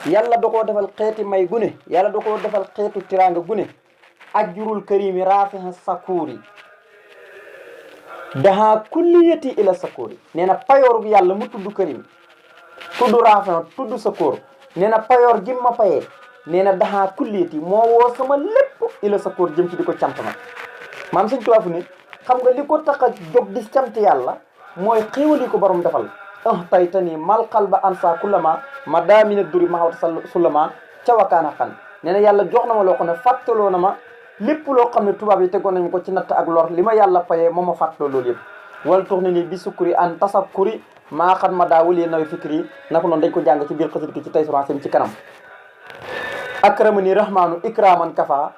yàlla da koo defal xeeti may gune yàlla da koo defal xeetu tiraanga gune ajjurul karimi rafiha sakuri daha kulliyati ila sakuri nee na payoor bi yàlla mu tudd karim tudd rafiha tudd sakoor nee na payoor gi ma payee nee na daha kulliyati moo woo sama lépp ila sakoor jëm ci di ko cant ma maam sëñ Tuubaa fu ne xam nga li ko tax a jóg di cant yàlla mooy xéewal yi ko borom defal tay tani mal qalba ansa kullama ma daamina duri maxawta sulama ca wakaana xan nee na yàlla jox na ma loo xam ne fàttaloo na ma lépp loo xam ne tubaab yi tegoon nañu ko ci natt ak lor li ma yàlla payee moo ma fàttaloo loolu yëpp wala tox ne ni bi sukkuri an tasakkuri maa xam ma daa wali nawe fikri yi naka noonu dañ ko jàng ci biir xasit ki ci tay surancem ci kanam akramani rahmanu ikraman kafa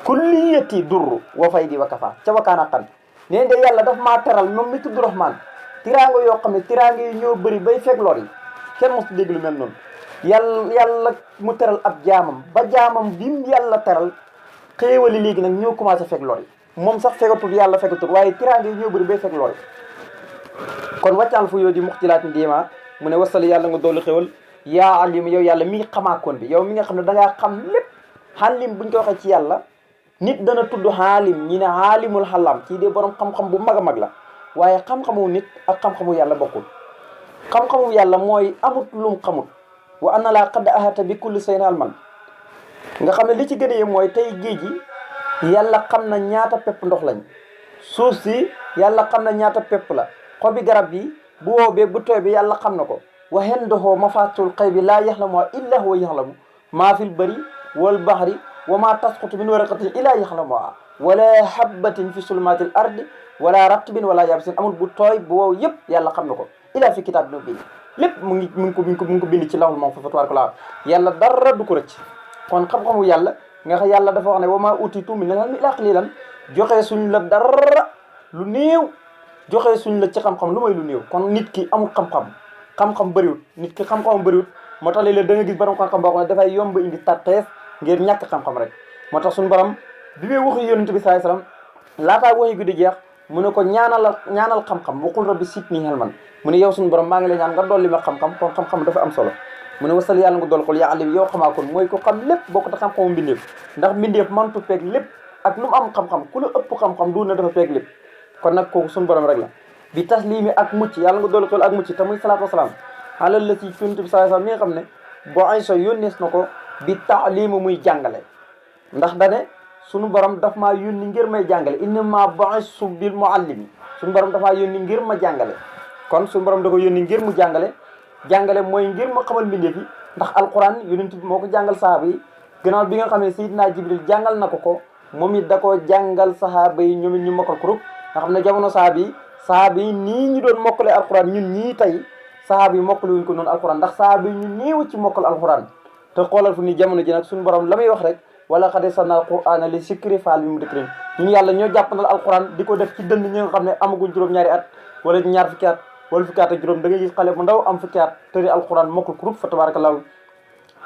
kulliyati durru wa faydi wa kafa ca wakaana xan nee de yàlla daf maa teral moom mi tudd rahman tiraanga yoo xam ne tiraanga yi ñoo bëri bay fekk lor yi kenn mosu dégg lu mel noonu yàlla mu teral ab jaamam ba jaamam bim yàlla teral xéewali léegi nag ñoo commencé fekk lor yi moom sax fekkatul yàlla fekkatul waaye tiraanga yi ñoo bëri bay fekk lor yi kon wàccaal fu yoo di muxtilaat ndiima mu ne wasali yàlla nga doolu xéwal yaa alim yow yàlla mi xamaakoon bi yow mi nga xam ne dangaa xam lépp xalim buñ ko waxee ci yàlla nit dana tudd xaalim ñi ne xaalimul xalam kii de borom xam-xam bu mag a mag la waaye xam-xamu nit ak xam-xamu yàlla bokkul xam-xamu yàlla mooy amut lum xamut wa anna laa qad ahata bi kulli shay'in ilman nga xam ne li ci gën a yem mooy tey géej gi yàlla xam na ñaata pepp ndox lañ suuf si yàlla xam na ñaata pepp la xobi garab bi bu wow bee bu tooy bi yàlla xam na ko wa indahu mafatihul ghaybi laa yaxlamuha illa huwa yaxlamu maa fil bari wal bahri wa ma tasqutu min waraqatin illa yaxlamuha wala habbatin fi sulmatil ardi wala ratbin wala yabisin amul bu tooy bu wow yëpp yàlla xam na ko illa fi kitab no bind lépp mu ngi ko bind ci lawhul mahfuz fa tabaaraka yàlla dara du ko rëcc kon xam-xamu yàlla nga xam yàlla dafa wax ne wa ma utitu min al-ilmi illa qalilan joxe suñ la dara lu néew joxe suñ la ci xam-xam lu may lu néew kon nit ki amul xam-xam bëriwut nit ki xam-xam bëriwut moo tax léeg-léeg da nga gis borom xam-xam boo xam ne dafay yomb indi tartees ngir ñàkk xam-xam rek moo tax suñu borom bi muy waxi yonent bi sallallahu alayhi wasallam laataa waxi guddi jeex mu ne ko ñaanal xam-xam waqul rabbi zidni ilman mu ne yow suñu borom maa ngi lay ñaan nga dolli ma xam-xam kon xam-xam dafa am solo mu ne wasal yàlla nga dool xol yaa alim yow xamaa kon mooy ko xam lépp boo ko te xam-xamu mbindeef ndax mbindeef mantu peeg lépp ak lu mu am xam-xam ku la ëpp xam-xam du na dafa peeg lépp kon nag kooku suñu borom rek la bi taslimi ak mucc yàlla nga dool xol ak mucc te muy salaatu wasalaam alal la ci yonent bi sallallahu alayhi wasallam mi nga xam ne boo ay so yónnees na ko bi taalimu muy jàngale ndax dane suñu borom daf maa yónni ngir may jàngale innama bu'istu bil muallimi suñu borom daf maa yónni ngir ma jàngale kon suñu borom da ko yónni ngir mu jàngale mooy ngir ma xamal mbindeef yi ndax alquran yonent bi moo ko jàngal sahaaba yi gannaaw bi nga xam ne Seydina Jibril jàngal na ko moom it da koo jàngal sahaaba yi ñoom it ñu mokkal ko rek nga xam ne jamono sahaaba yi nii ñu doon mokkale alquran ñun ñii tey sahaaba yi mokkale wuñ ko noonu alquran ndax sahaaba yi ñu néew ci mokkal alquran te xoolal fu ni jamono ji nag suñu borom la muy wax rek wala qad yassarna alqur'ana li zikri fahal min mudakkir ñun yàlla ñoo jàppandal alquran di ko def ci dënn ñi nga xam ne amaguñ juróom-ñaari at wala ñaar fukki at wala fukki at ak juróom da ngay gis xale bu ndaw am fukki at tëri alquran mokkal ko fa tabarakallahu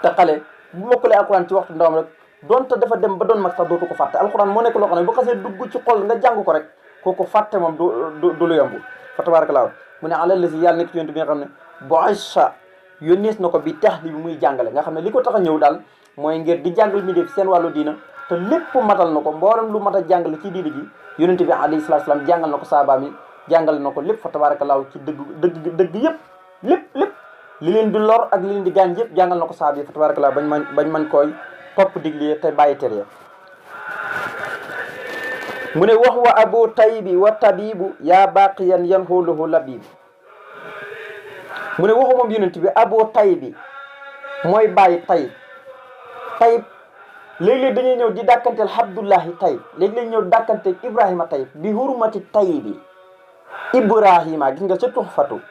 te xale bu mokkalee alquran ci waxtu ndawam rek donte dafa dem ba doon mag sax dootu ko fàtte alquran moo nekk loo xam ne bu xasee dugg ci xol nga jàng ko rek kooku fàtte moom du lu yomb fa tabarakallahu mu ne alal la si yàlla nekk ci yonent bi nga xam ne boisa yónnees na ko bi tax li bi muy jàngale nga xam ne li ko tax a ñëw daal mooy ngir di jàngal mi def seen wàllu diina te lépp matal na ko mboolem lu mat a jàngale ci diina ji yonent bi alayhi salaatu salaam jàngal na ko saabaam yi jàngal na ko lépp fa tabaarakallaahu ci dëgg yëpp lépp li leen di lor ak li leen di gaañ yëpp jàngal na ko saaba yi fa tabaarakallaahu bañ man koy topp digle te bàyyi tere mu ne wax wa abu taybi wa tabibu yaa baqiyan yan xooluhu labibu mu ne waxu moom yonent bi abu taybi mooy bàyyi tayib léeg-léeg dañuy ñëw di dàkkanteel abdullahi tayib léeg-léeg ñëw dàkkanteel ibrahima tayib bi hurmati tayibi ibrahima gis nga ca tuxfatu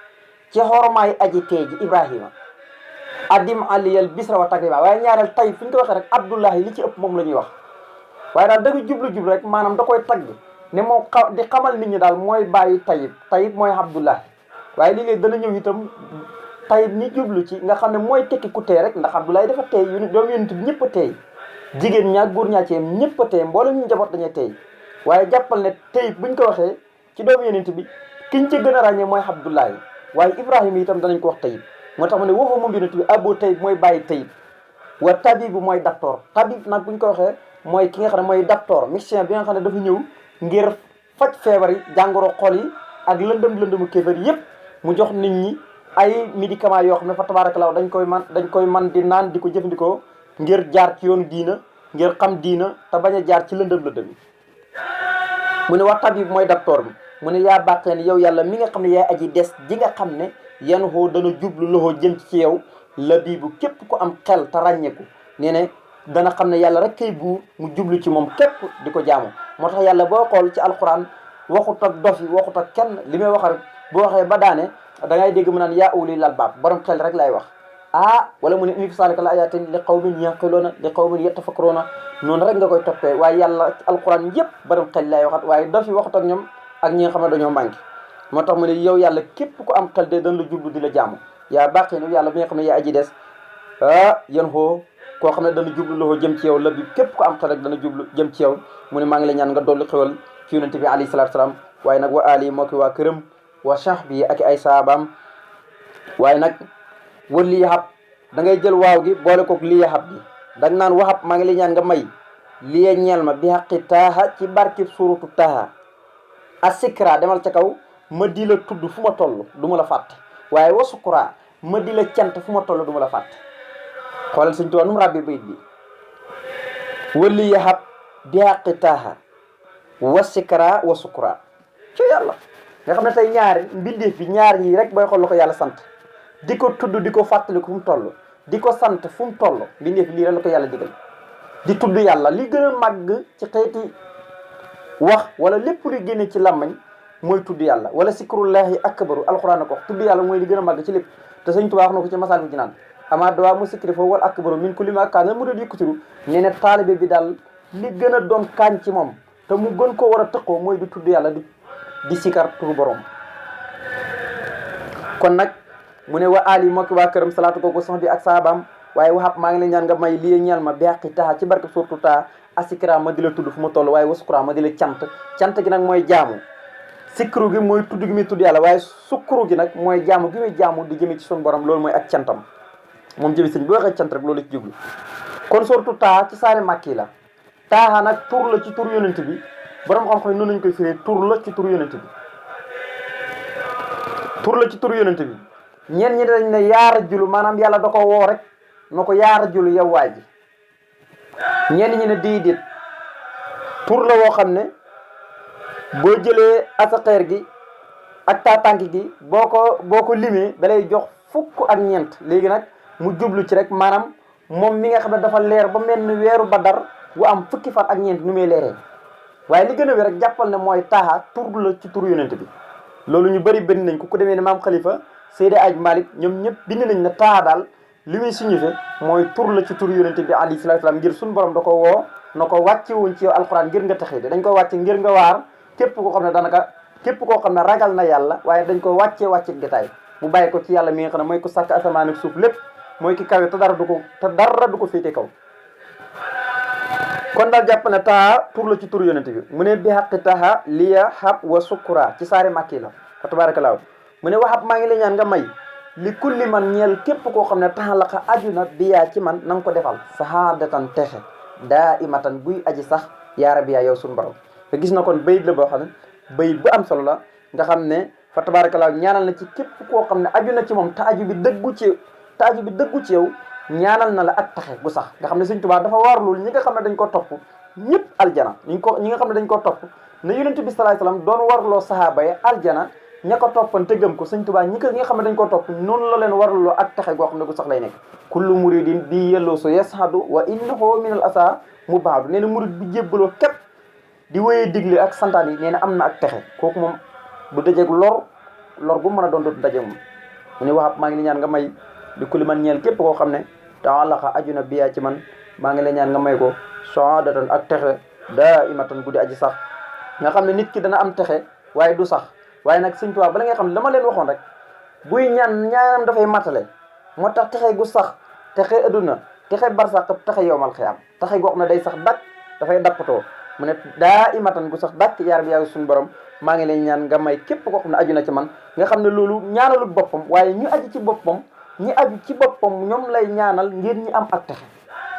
ci xormaay aji tee ji ibrahima adim aliyal bisra wa takrima waaye ñaareel tayib fi ñu ko waxee rek abdullahi li ci ëpp moom la ñuy wax waaye daal dafa jublu rek maanaam da koy tagg ne moo di xamal nit ñi daal mooy bàyyi tayib mooy abdullahi waaye léeg-léeg dana ñëw itam tayib ni jublu ci nga xam ne mooy tekki ku tey rek ndax abdullahi dafa tey doom yonent bi ñëpp a tey jigéen ñaa góor ñaa ci yem ñëpp a tey mboolem ñu njaboot dañuy tey waaye jàppal ne tayib buñ ko waxee ci doom yonent bi kiñ ci gën a ràññee mooy abdullahi waaye ibrahima itam danañ ko wax tayib moo tax mu ne waxoo moom yonent bi Abu Tayyib mooy bàyyi Tayyib wa tabibu mooy docteur tabib nag buñ ko waxee mooy ki nga xam ne mooy docteur médecin bi nga xam ne dafa ñëw ngir faj feebar yi jàngoro xol yi ak lëndëmu kéefar yépp mu jox nit ñi ay médicaments yoo xam ne fa tabaarakallaa dañ koy man di naan di ko jëfandikoo ngir jaar ci yoonu diina ngir xam diina te bañ a jaar ci lëndëm yi mu ne wa tabib mooy docteur bi mu ne yaa bàqeen yow yàlla mi nga xam ne yaay aji des ji nga xam ne yan xoo dana jublu loxoo jëm ci yow la bii bu képp ku am xel te ràññeeku nee ne dana xam ne yàlla rek kay buur mu jublu ci moom képp di ko jaamu moo tax yàlla boo xool ci alquran waxut ak dof yi waxut ak kenn li may wax rek boo waxee ba daane da ngay dégg mu naan yaa ulil albaab borom xel rek lay wax wala mu ne inna fi zaalika la ayaatin li qawmin yaqiluuna li qawmin yatafakkaruuna noonu rek nga koy toppee waaye yàlla ci alquran yëpp borom xel lay waxat waaye dof yi waxut ak ñoom ak ñi nga xam ne dañoo manqué moo tax mu ne yow yàlla képp ku am xel de dañ la jublu di la jaamu yaa bàqi nu yàlla bi nga xam ne yaa aji des yan xoo koo xam ne dana jublu loxo jëm ci yow la bi képp ku am xel rek dana jublu jëm ci yow mu ne maa ngi la ñaan nga dolli xewal ci yonente bi alayhi salaatu salaam waaye nag wa ali moo ki waa këram wa sahbi ak ay saabaam waaye nag wal li yaxab da ngay jël waaw gi boole koog li yaxab gi dang naan waxab maa ngi la ñaan nga may liye ñeel ma bi xaqi taaha ci barkib surutu taaha a sikra demal ca kaw ma di la tudd fu ma toll du ma la fàtte waaye wa sukura ma di la cant fu ma toll du ma la fàtte xoolal Sëñ Tuubaa nu mu ràbbi bayit bi wali yaxab bi xaqi taaha wa sikra wa sukura ci yàlla nga xam ne tey ñaari mbindeef bi ñaar ñii rek booy xool la ko yàlla sant di ko tudd di ko fàttaliku fu mu toll di ko sant fu mu toll mbindeef lii rek la ko yàlla digal di tudd yàlla li gën a màgg ci xeeti wax wala lépp luy génne ci làmmañ mooy tudd yàlla wala sikrullahi akbaru alxuraan na ko wax tudd yàlla mooy li gën a màgg ci lépp te Sëñ Tuubaa wax na ko ci masal bi ci naan ama dowaa mu sikri foofu wal akbaru min kulli ma kaana mu doon yëkkatiru nee ne taalibe bi daal li gën a doon kaañ ci moom te mu gën koo war a tëqoo mooy di tudd yàlla di sikar turu borom kon nag mu ne wa ali moo ki waa këram salaatu kooku sax bi ak saabaam waaye waxab maa ngi leen ñaan nga may lii ñeel ma beqi taxa ci barke surtout ta asikra ma di la tudd fu ma toll waaye wasukura ma di la cant gi nag mooy jaamu sikru gi mooy tudd gi muy tudd yàlla waaye sukuru gi nag mooy jaamu gi muy jaamu di jëme ci suñu borom loolu mooy ak cantam moom jëmi sëñ bi waxee cant rek loolu ci jublu kon surtout ta ci saari màkki la taaxa nag tur la ci tur yonent bi borom xam-xam noonu lañu koy firee tur la ci tur yonent bi tur la ci tur yonent bi ñeen ñi dañ ne yaara julu maanaam yàlla da ko woo rek na ko yaara julu yow waa ji ñenn ñi ne déedéet tur la woo xam ne boo jëlee asaqeer gi ak taatank gi boo ko limee da lay jox fukk ak ñeent léegi nag mu jublu ci rek maanaam moom mi nga xam ne dafa leer ba mel ni weeru Badar bu am fukki fan ak ñeent nu muy leeree waaye li gën a wér rek jàppal ne mooy taaxa tur la ci tur yonent bi loolu ñu bëri bind nañ ko ku demee ne maam Khalifa Seydi Aj Malik ñoom ñëpp bind nañ ne taaxa daal li muy signifié mooy tur la ci tur yonent bi alayhi salaatu salaam ngir suñu borom da ko woo na ko wàcce wuñ ci yow alxuraan ngir nga taxee dañ ko wàcce ngir nga waar képp koo xam ne képp koo xam ne ragal na yàlla waaye dañ ko wàcce détail mu bàyyi ko ci yàlla mi nga xam ne mooy ko sàkk asamaan ak suuf lépp mooy ki kawe te dara du ko féete kaw kon daal jàpp ne taa tur la ci tur yonent bi mu ne bi xaqi taxa liya xab wa sukura ci saari màkki la fa tabarakallahu mu ne waxab maa ngi la ñaan nga may li kulli man ñeel képp koo xam ne taxalaqa aju na biyaa ci man na nga ko defal sahaadatan texe daa imatan buy aji sax yaa rabbi yaa yow suñu borom te gis na kon bayit la boo xam ne bayit bu am solo la nga xam ne fa tabarakallahu ñaanal na ci képp koo xam ne aju na ci moom te aju bi dëggu ci yow ñaanal na la ak taxe gu sax nga xam ne Sëñ Tuubaa dafa warlul ñi nga xam ne dañ ko topp ñëpp aljana ñi nga xam ne dañ ko topp ne yonent bi sallallahu alayhi wasallam doon warloo sahaaba ya aljana ña ko toppan te gëm ko Sëñ Tuubaa ñi nga xam ne dañ ko topp noonu la leen warloo ak taxe goo xam ne gu sax lay nekk kullu muridin bi yelloo so yashadu wa innahu min al asa mubaadu nee na murid bi jébbaloo képp di wéyee digle ak santaan yi nee na am na ak texe kooku moom bu dajeeg lor gu mën a doon dootu daje moom mu ne waxab maa ngi li ñaan nga may di kulli man ñeel képp koo xam ne taalaxa aju na biyaa ci man maa ngi la ñaan nga may ko saadatan ak texe daa imatan guddi aji sax nga xam ne nit ki dana am texe waaye du sax waaye nag Sëñ Tuubaa bala nga xam ne dama leen waxoon rek buy ñaanam dafay matale moo tax texe gu sax texe adduna texe barsàq texe yowmal xiyaam texe goo xam ne day sax dakk dafay dappatoo mu ne daa imatan gu sax dakk yaar bi yaa suñu borom maa ngi leen ñaan nga may képp koo xam ne aju na ci man nga xam ne loolu ñaanalul boppam waaye ñu aji ci boppam ñi aju ci boppam ñoom lay ñaanal ngir ñi am ak texe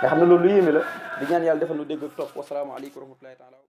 nga xam ne loolu lu yéeme la di ñaan yàlla defal nu dégg ak topp wasalaamaaleykum wa rahmatullahi taala